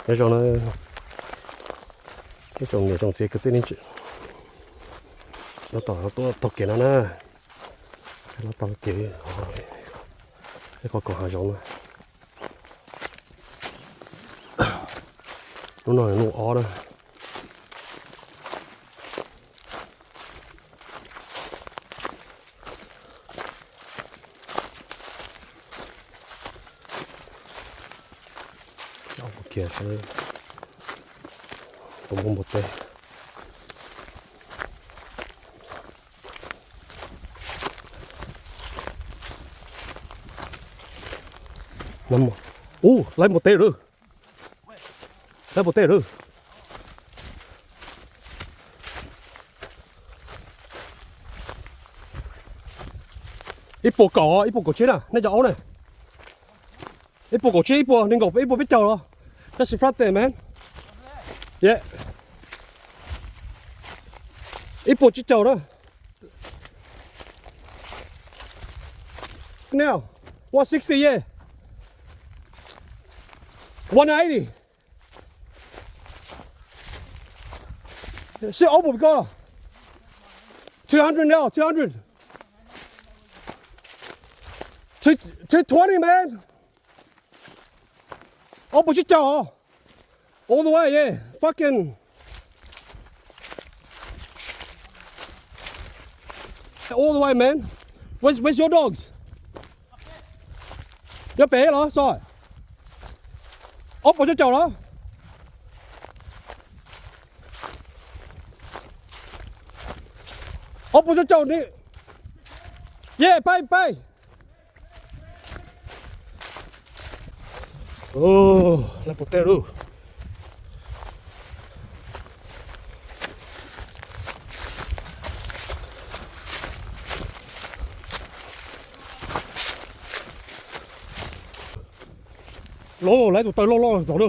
Nyob zoo na, ib tsoom niam tsoom txiv kwv tij neej tsa, nyob tom taug kev no na, nyob tom kev, qhov koom hav zoov na. Hnub no hnub ob na. Coj mus kiag seb puas muaj npua teb. Ub, laib npua teb lawm. Laib npua teb lawm. Ib puas kaum, ib puas kaum tsib na, nej cov aub na. Ib puas kaum tsib, ib puas nees nkaum, ib puas peb caug los. That's the front there, man. Yeah. Ib puas tsib caug na. Now, one sixty, yeah. One eighty. Sib ob puas koj? Two hundred now, two hundred. Two, two twenty, man. Ob puas tsib caug. All the way, yeah. Fucking all the way, man. Where's, where's your dogs? Nyob pem los Soj? Ob puas tsib caug los? Ob puas tsib caug ni. Ye, pais, pais. Laib npua teb lauj. Los, lawv tus taw loj loj tom na.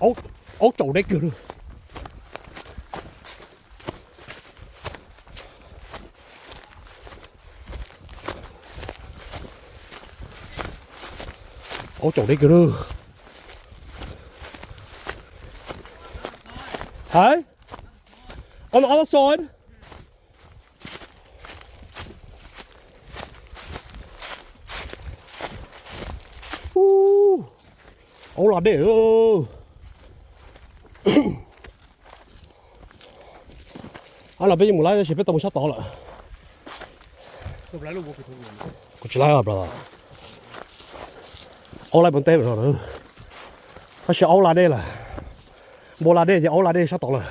Aub, aub tsaus deb kawg na. Aub tsaus deb kawg na. Hais, on the other side. Ub, aub la dej. Ab, los peb yeej mus laib tab sis peb tau mus sab tod lawm. Kuv tsis laib os brother. Aub laib npua teb no, tab sis aub la dej lawm. Npua la dej ces aub la dej sab tod lawm.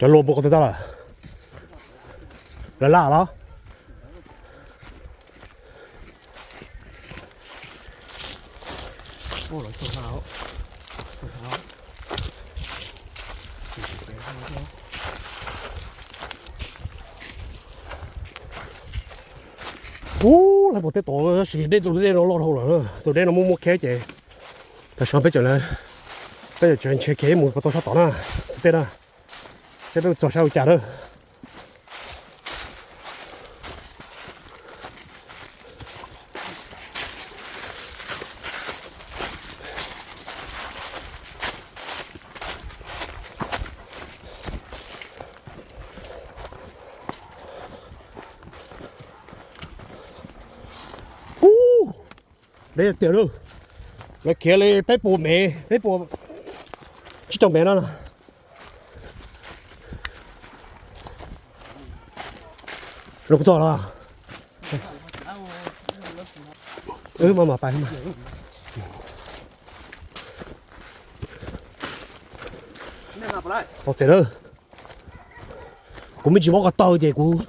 Cov luas npua qhov twg tag lawm? Lawv laj los? Ub, laib npua teb tod tab sis dej, tus dej no loj dhau lawm, tus dej no muaj muaj khiab ces tam sim no peb, peb tseem nrhiav kev mus puas tau sab tod na, tej na, seb peb txog sab ua cas na. Ub, deb tiag lauj. Lawv khiav li peb puas mev, peb puas tsib caug mev no na. Los kuv txog los. Wb mam mam pais mas. Tau txiv lawm. Kuv me ntsis mob ko taw ces kuv,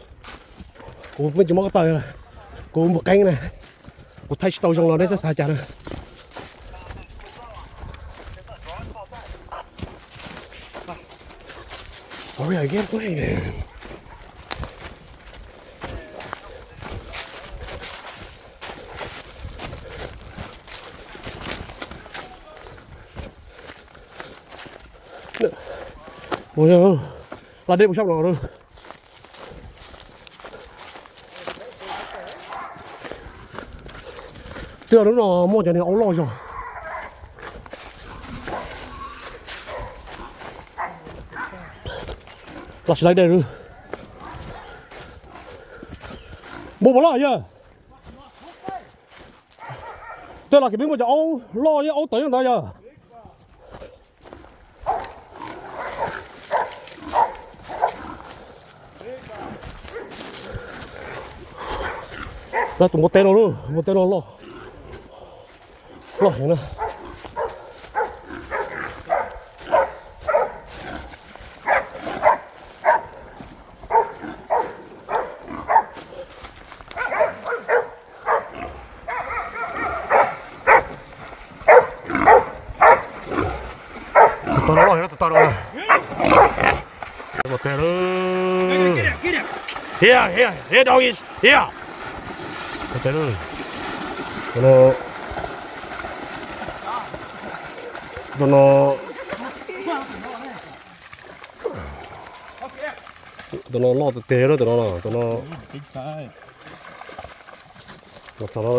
kuv me ntsis mob ko taw, kuv mus qeeb na, kuv thaij tsis tau zoo los nej twb xav cas na. Hurry up, get away, man. Mus, la dej mus sab no. Twb hnub no muaj cov niag aub loj zog. Los tsis laib dej. Npua puas loj yawg? Tej los kuv pib muaj cov aub loj, aub tawv nyob ntawd yawg. Tus npua teb no, npua teb no loj, loj heev na. Tus taw no loj heev, tus taw no. Here, here, here, doggies, here. Tus no, tus no, tus no loj tiag tiag, tus no, tus no. Los txog no.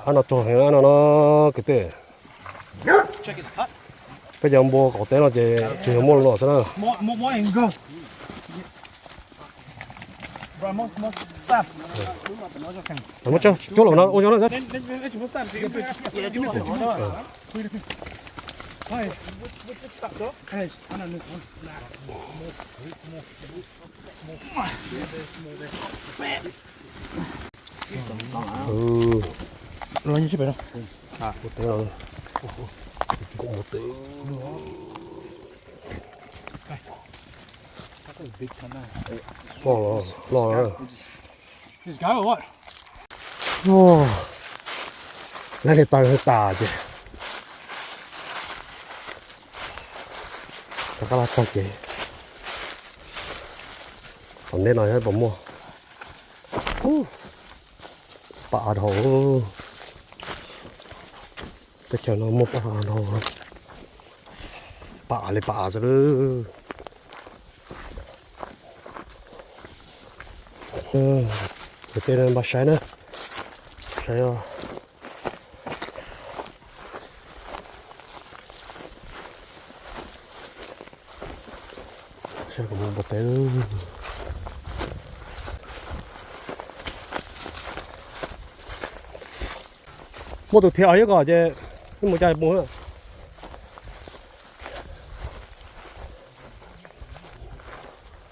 Ab, no tsaug heev no no kwv tij. Peb cov npua qaum teb no ces tsuas yog muaj no xwb na. Muab cuab los no ua zoo na. Loj, loj. Lawv li taw tas ces rov qab los txog kev. Tom ntej no puas muaj. Pam av dhau. Teb chaws no muaj pam av dhau. Pam av li pam av xwb. Tus tej no npaj saib na. Saib os. Saib kuv mus npua teb. Muaj tus thiab os, yog kom ces mus cas mus.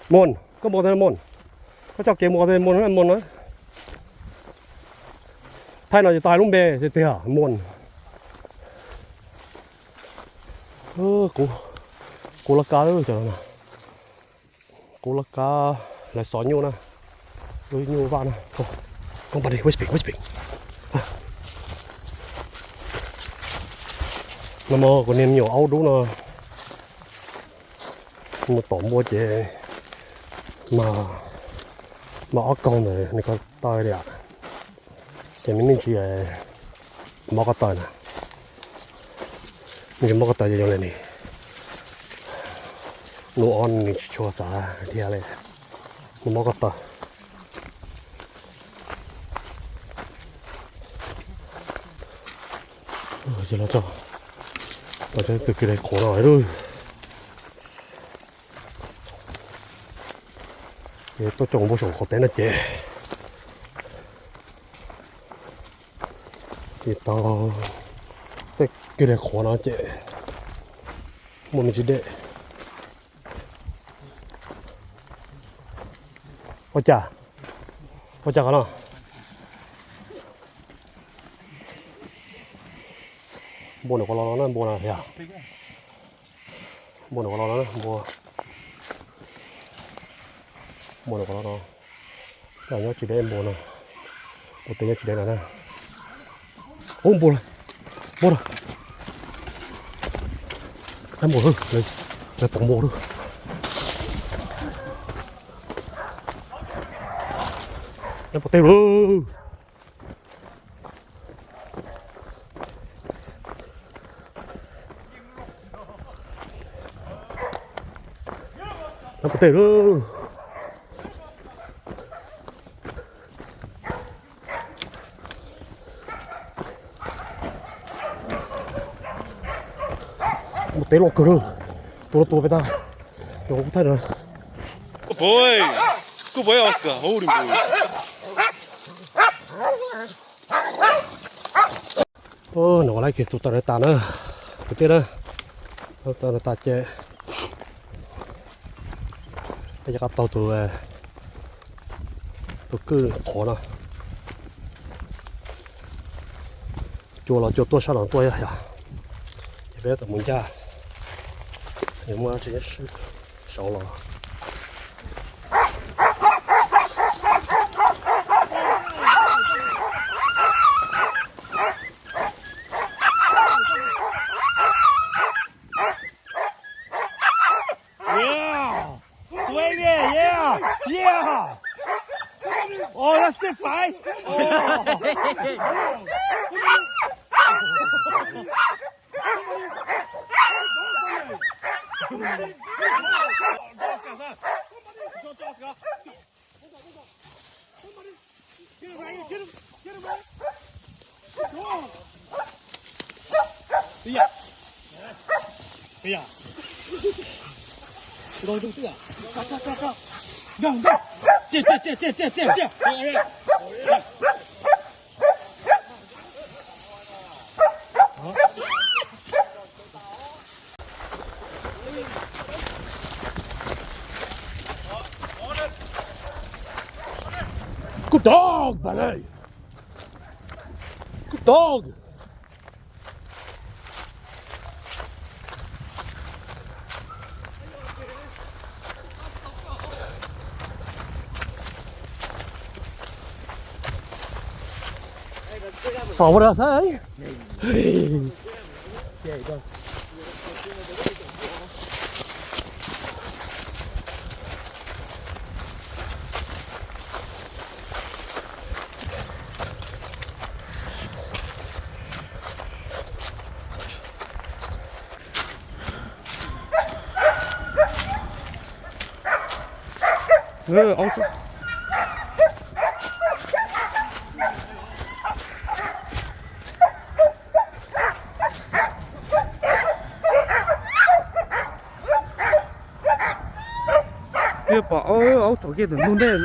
Moos, koj mus qhov twg Moos? Koj coj kev mus qhov twg Moos na, Moos na? Thaij no ces tau hais lub npe tiag tiag, Moos. Kuv, kuv laj kab, kuv laj kab, lawv xov nyuj na, lub nyuj vaj na. Koj npaj dej, web speak, web speak. No mas kuv niag me nyuam aub dub no mus tom npua ces mas, mas ob kaug ntawd nws ko taw li. Ces nws me ntsis mob ko taw na, me ntsis mob ko taw ces zoo li nws, nws ob nws tsis tshua xav dhia li, nws mob ko taw. Ces los txog, los txog tej kwj li qhuav no lawm. Ces tuaj coj npua saum qaum teb no ces, ces tau tej kwj li qhuav no ces muaj me ntsis dej. Ua cas, ua cas qhov no? Npua nws qhov los no na, npua na yog. Npua nws qhov los no, npua, npua nws qhov los no. Nyob tsis deb npua no, npua teb nyob tsis deb no na. Ub, npua lawm, npua lawm. Npua lawm, lawv pom npua lawm. Lawv pom tej lawm. Mus teb lawm. Mus teb loj kawg lawm. Tua tua peb tag. Yog kuv thaij na. Good boy. Good boy, Oscar. Holy moly. Nws ua laib kiag tus taw no tas na, kwv tij na. Tus taw no tas ces peb rov qab taug tus, tus kwj qhuav no. Cua los cua tuaj sab no tuaj yog, ces peb tau mus ncaj, muaj tsis saud los. Yeah! Swing it! Yeah! Yeah! Oh, that's sick, fight! Oh! Good dog, buddy. Good dog. Xav ua dab tsi? Peb pom aub txhom kiag tus ntug ntej.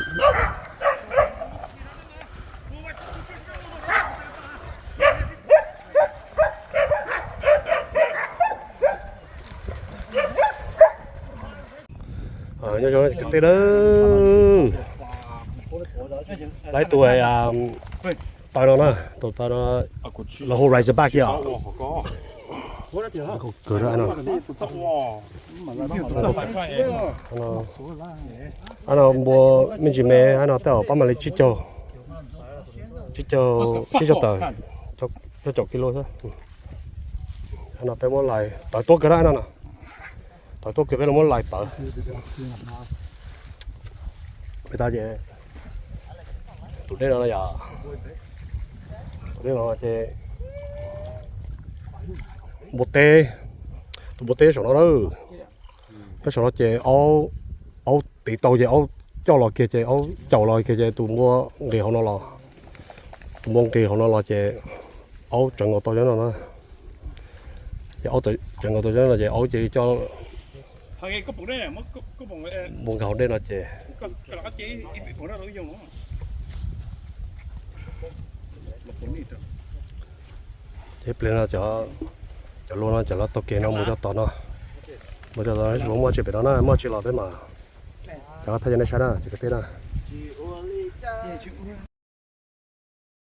Nyob zoo kwv tij na, lawv tus taw no na, tus taw no lawv hu Razorback yom. Kawg no. Ab no npua me ntsis me, ab no tej zaum pab mam li tsib caug, tsib caug, tsib caug tawm, cuaj caum kilo xwb. Ab no peb muab lais tawv tuab kawg na, ab no na, tawv tuab kawg peb los muab lais tawv. Peb tas ces tus dej no yom, tus dej no ces npua teb, tus npua teb saum no na, nyob saum no ces aub, aub tiv tau ces aub coj los kiag ces aub caum los kiag ces tus npua nqis hauv no los, tus npua nqis hauv no los ces aub tsawv nkaus tau cov no na, ces aub tsawv nkaus tau cov no ces aub cia li coj npua nqis hauv dej no ces, ces ib pliag no cov luag no ces lawv taug kev no mus cov tod no, mus cov tod, muaj tsis pem no na, muaj tsis los peb mas cov thaij cov nej saib na, ces kwv tij na.